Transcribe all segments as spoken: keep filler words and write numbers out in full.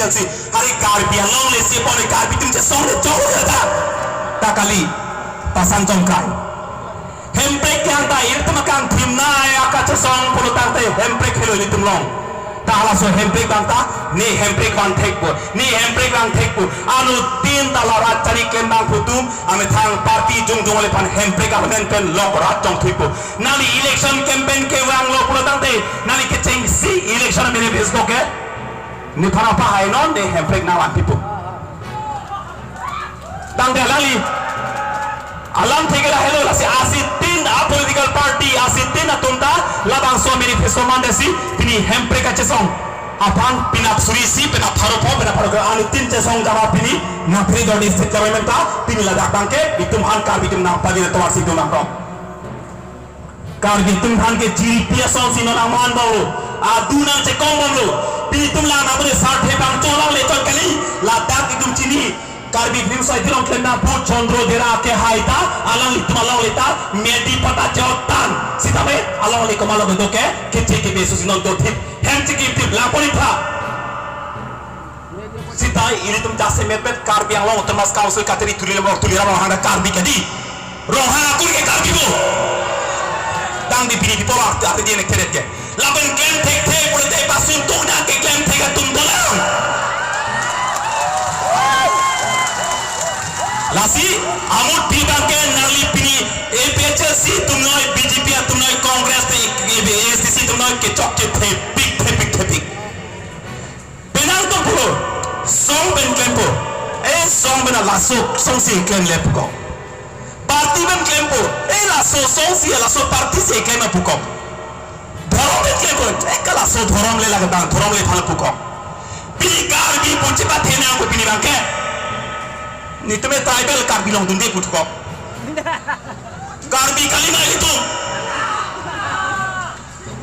Si, hari Karbi Anglong le si pon Karbi atum chesong le chong le ta. Ta kali, pasan chongkai. Hemprek yang ta ilitum akangthim na ya kachesong pulo tangte Hemprek helo ilitum along. Ta halaso Hemprek abang ta, ne Hemprek abang thekpo, ne Hemprek abang thekpo. Anuttin ta la rat chari klem abang pu atum, amethang party jongjong le aphan Hemprek amen pen lok rat chongthippo. Nangli election campaign kevanglo pulo tangte, nangli kechengsi election manifesto ke. Nephan apahai non ne Hemprek nangvanpipo. Tangte alangli, alam thekela helo lasi asitin a political party, asitin atum ta labangso manifesto mandetsi pini Hemprek kachesong aphan penap suri isi, penap pharo pho, penap pharo kre-, anuttin chesong jama pini nangpri doni state government ta pini ladak abangke itum aphan Karbi atum nangpagina tovar si itum nangkrong. Karbi atum aphan ke chiripi asonsi non nangmanbomlo. Adu nangchekong bomlo. Pini itum lang nangpuni sarthe bang cholang le chot kali. Ladak itum chini. Karbi Film Society along klem nangpo Chandra Dera ke hai ta, alanglitum along le ta, medi pata chotan. Sitame along le komatlo kedo ke, keche kebeso si non dothip. Hem chikip tip, lapori tha. Sita ilitum jasemet bet Karbi Anglong Autonomous Council kateri Tuliram, Tuliram Ronghang ta Karbi kedi. Ronghang akur ke Karbi bo. Tangte pini pipo waktu ati dia nek teret ke. Lapen klem thekthe pulote pasun tuk nang keklem thek atum dolang. Lasi amutpi abangke nangli pini A P H L C atum noi, B J P atum noi, Congress te, A S D C atum noi kechokche thepik, thepik, thepik. Penang atum pulo, song pen klempo. Eh, song pen laso, songsi klemle puko. Party pen klempo. Eh, laso, songsi laso party si klem puko. Dhorom pen klempo. Eh, ka laso dhorom le lake bang, dhorom le aphan puko. Pini Karbi pu chepathenangpo pini abangke. Netum tribal Karbi Anglong dunde puko. Karbi kalima ilitum.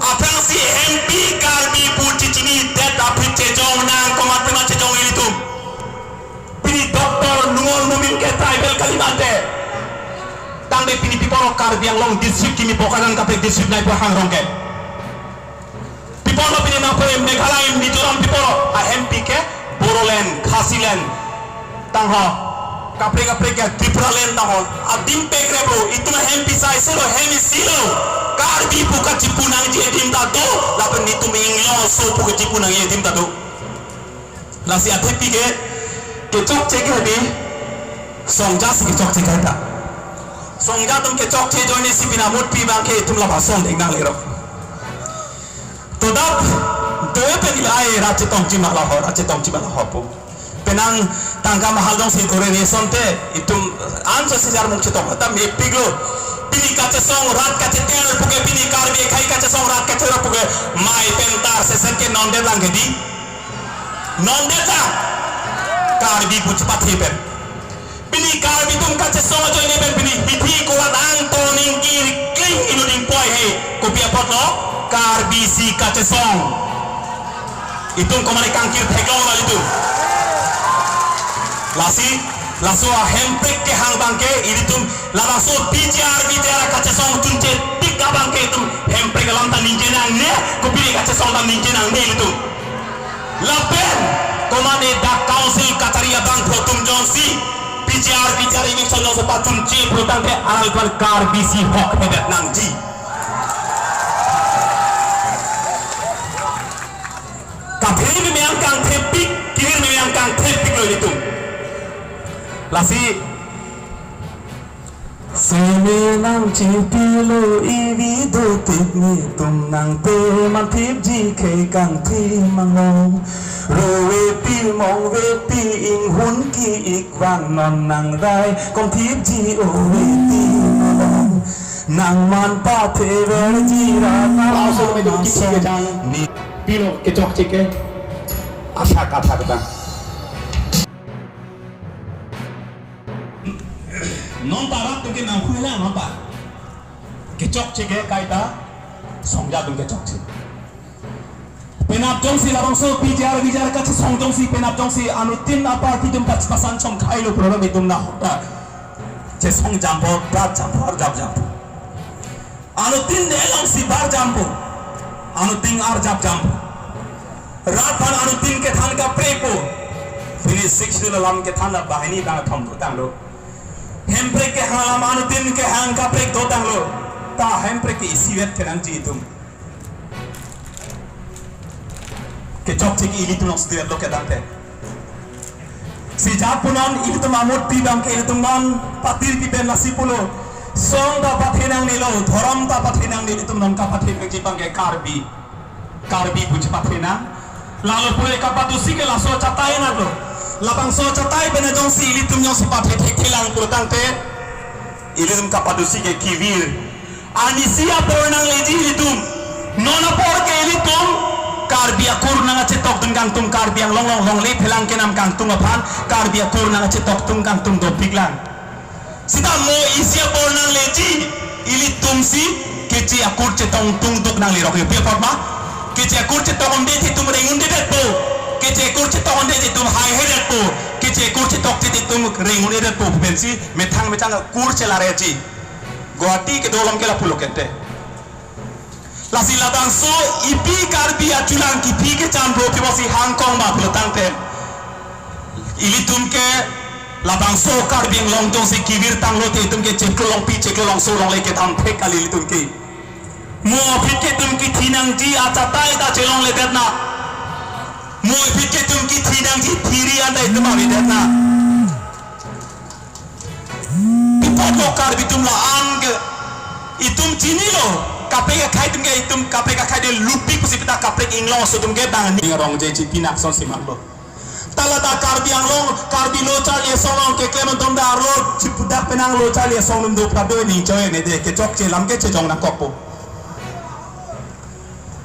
Aphrangsi M P Karbi pu chechinidet aphi chejong nang komat pima chejong ilitum. Pini Doctor Numal Momin ke tribal kalima te. Tangte pini piporo Karbi Anglong district kimi pokanan kape district nai pu hangrong ke. Piporo pini nangpo Meghalaya Mizoram piporo a M P ke Bodoland, Khasiland, tangho. Kaprek kaprek ke Tipraland tangho. Adim pek rebo, itum hem pisai selo, hem isilo. Karbi pu kachipu nangji adim ta do, lapen netum inglong so pu kachipu nangji adim ta do. Lasi athepi ke, kechokche ke di, songja si kechokche ke ta. Songja atum kechokche ajoine si pini amutpi abangke itum labangso song deng nanglero. To dak, doe pen ila ai rat chetong chima laho, rat chetong chima laho pu. Penang tangka mahal jongsi dore reson te, itum anso sejar mung chetong, ta mepiklo. Pini kachesong rat kachetel puke pini Karbi akhei kachesong rat kachetel puke mai pen tar seset ke non det lang ke di. Non det lang. Karbi pu chepathe pen. Pini Karbi atum kachesong ajoine pen pini hithi kulat angto ningkir kling inut ingpoi he. Kopi apotlo Karbi si kachesong. Itum komane kangkir theklong lo ilitum. Lasi, laso a Hemprek kehang abangke ilitum, laso P G R, P G R kachesong chunche tik abangke itum Hemprek alam ta ningje nangne, kopine kachesong ta ningje nangne ilitum. Lapen, komane dak council kachari abang photum jongsi, P G R, P G R ini chonong sepa chunche pulotangte aral kwan Karbi si hok hedet nangji. Kathir meme angkang thepik, kilir meme angkang thepiklo ilitum. Lasi, seme nangchipilo ivi dotik netum nangte manthipji khei kangthim anglong. Rovepi mongvepi inghun ki-ik vang non nangrai komthipji ove ti malong. Nangman patheverji ra nang Laso me dum kisi ke jang ni. Pilo kechokche ke. Athak athak ta. Non ta rat atum ke nangkhui la non ta. Kechokche ke kaita songja atum kechokche. Penap jongsi labangso P G R V G R kachesong jongsi penap jongsi anuttin aparty atum kachepasan chongkhailo pulo itum na hota. Chesong jampo, rat jampo, arjap jampo. Anuttin de alongsi bar jampo. Anuttin arjap jampo. Rat aphan anuttin kethan kaprek po. Pini Sixth Schedule alam kethan la banghini bangkethom dotanglo. Hemprek kehang alam anuttin kehang kaprek dotanglo. Ta hemprek ke isivet kenangji itum. Kechokche ke ilitum along setivet lo ketangte. Si japonon ilitum amutpi abang ke ilitum non patirpi pen lasi pulo. Song ta pathenangnelo, dhorom ta pathenangne, ilitum non kapathenangji abang ke Karbi. Karbi pu chepathenang. Lalo pule kapadosi ke laso achatai nanglo. Labangso achatai pen jongsi ilitum jongsi pathe thekthelang pulotangte, ilitum kapadosi ke kevir. Arnisi apor nangleji ilitum. Non apor ke ilitum Karbi akur nangkachetokdun kangtung, Karbi Anglong along longle phelang kenam kangtung aphan Karbi akur nangkachetokdun kangtung dopiklang. Seta mo isi apor nangleji, ilitum si Keche akur chetong tungduk nanglerok yo pi apot ma. Keche akur chetong un'edet itum reng un'edetpo. Keche akur chetong un'edet itum haihedet po. Keche akur chetokche itum reng un'edetpo. Pensi methang methang akur chelarji. Guwahati kedo along ke lapulo kente. Lasi labangso ipi Karbi achulang kipi kechan bro kibosi hangkong ma pulotangte, ilitum ke labangso Karbi Anglong jongsi kevir tanglote itum ke chiklo longpi chiklo longso longle kedam thek kali ilitum ke. Mo aphi ke itum kethenangji achatai ta chelongledet na. Mo aphi ke itum kethenangji thiri anta itum avedet na. Pi apot lo Karbi atum la-an ke itum chinilo, kaprek akhei atum ke itum kaprek akhei de lupik pusi pita kaprek inglong aso atum ke bang ni rong je chipi nakson si manlo. Ta la ta Karbi Anglong, Karbi lo charli asong along keklem atum ta arlo chipudak penang lo charli asong atum do prado ning choi ne de kechokche alam ke chejong nangkokpo.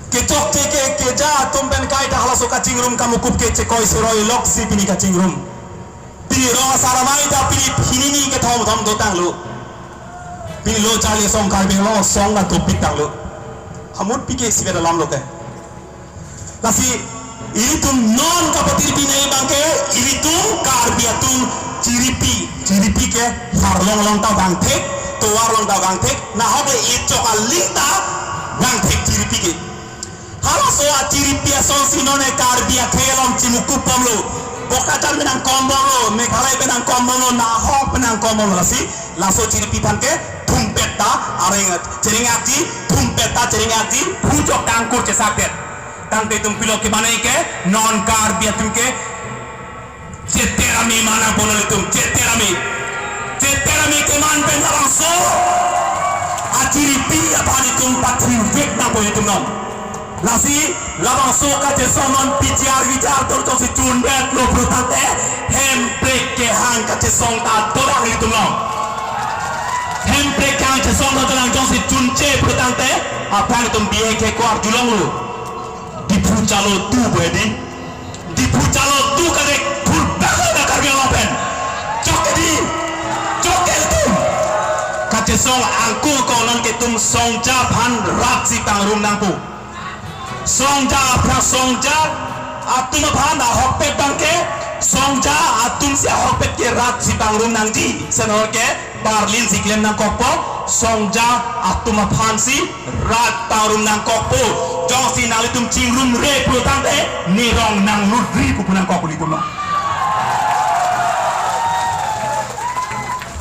Kechokche ke keja atum pen kaita halaso kachingrum kamukup ke chekoi seroi loksi pini kachingrum. Pini rong asar amei ta pini pini ni kethom thom dotanglo. Pini lo charli asong Karbi Anglong asong ta dopik tanglo. Amutpi ke isivet alam lo ke. Lasi ilitum non kapatirpi nangji abang ke ilitum Karbi atum chiripi, chiripi ke harlong along ta vangthek, tovar along ta vangthek, nahok le echok aling ta vangthek chiripi ke. Halaso achiripi asonsi non e Karbi akhei along chimukup bomlo. Bokajan pen nangkom bomlo, Meghalaya pen nangkom bomlo, nahok pen nangkom bomlo. Lasi laso chiripi aphan ke thumpet ta areng, chereng-akji, thumpet ta chereng-akji, phu chok tangkur chesakdet. Tangte itum pilo ke mane ke non Karbi atum ke cheterami mana polo itum, cheterami. Cheterami keman pen labangso achiripi aphan itum pathivek nangpo itum non. Lasi labangso kachesong non pichar vichar tor jongsi chundet lo pulotangte, Hemprek kehang kachesong ta dolang itum non. Hemprek kehang chesong ta dolang jongsi chunche pulotangte, aphan itum bihek ke ko arjulonglo. Diphu chalo tu bedi. Diphu chalo tu kare phurdak na Karbi Anglong pen. Chok ke di. Chok ke tu. Kachesong angkung konon ke itum songja aphan rat si pangrum nangpo. Songja aphan songja atum aphan ahokpet abang ke songja atum si ahokpet ke rat si pangrum nangji. Senor ke Berlin si klem nangkokpo, songja atum aphan si rat pangrum nangkokpo. Jongsi nanglitum chingrumre pulotangte, ne rong nanglutri pu pu nangkokpo ilitum lo.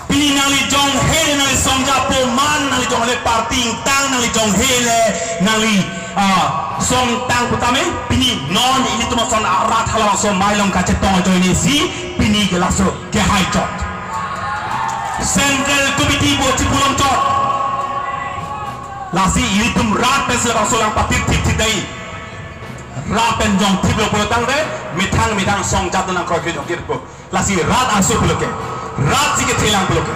Pini nangli jonghe le nangli songja po man, nangli jonghe le party ingtang, nangli jonghe le nangli, ah, song tang putame, pini non ilitum ason arat halabangso amei along kachetong ajoine si, pini ke laso kehai chot. Central Committee bo chipulong chot. Lasi ilitum rat pen si labangso alam patir thip thip dai. Rat pen jong thip lo pulotangte, methang methang songja nangkroi ke jong thip po. Lasi rat angsur pulo ke. Rat si kethe lang pulo ke.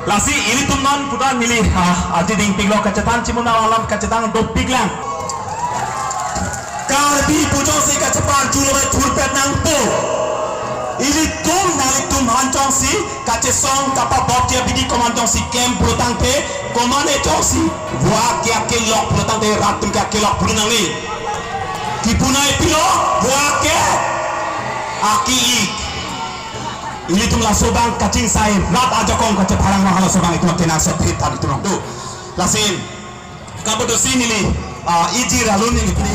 Lasi ilitum non puta neli, ah, aji dingpiklo kachethan chimun alam kachethan dopiklang. Karbi pu jongsi kacheparjulo thurpet nangpo. Ilitum nanglitum aphan jongsi kachesong kapabokji abidi komat jongsi klem pulotangte, komat ne jongsi vua ke akelok pulotangte rat atum ke akelok pulo nangne. Kipunai pilo vua ke aki-ik. Ilitum laso abang kachingsai rat ajakong kachepharang ma halaso abang itum kenangsot thit than itum do. Lasi kapadosi neli, ah, iji ralun neli pini.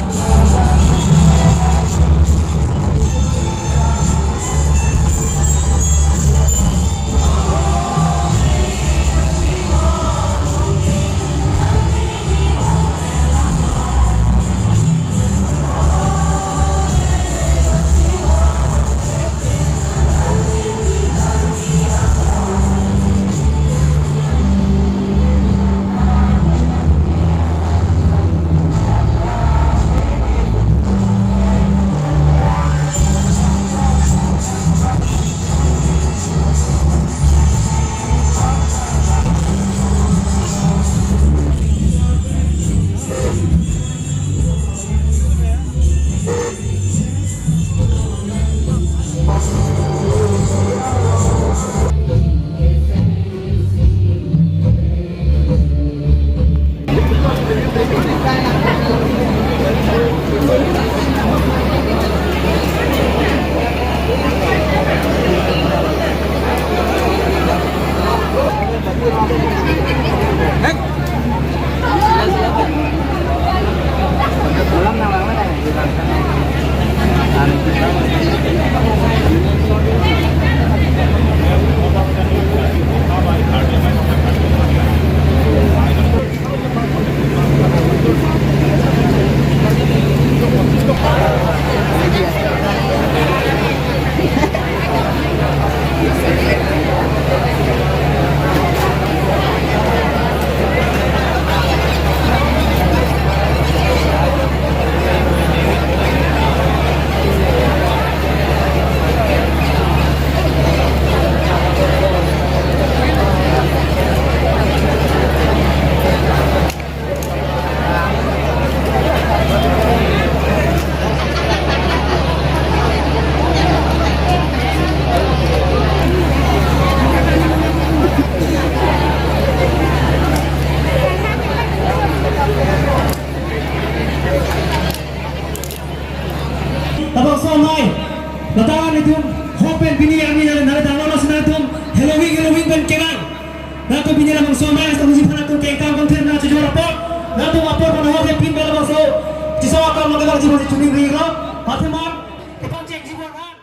Pini labangso ma, sangji aphan atum kengkam kongthem nangchojor apot, latum apor kono ho ke pin labangso chisong akam lo kelang jibo si chuning ri lo. Athema kepanchek jibo ra.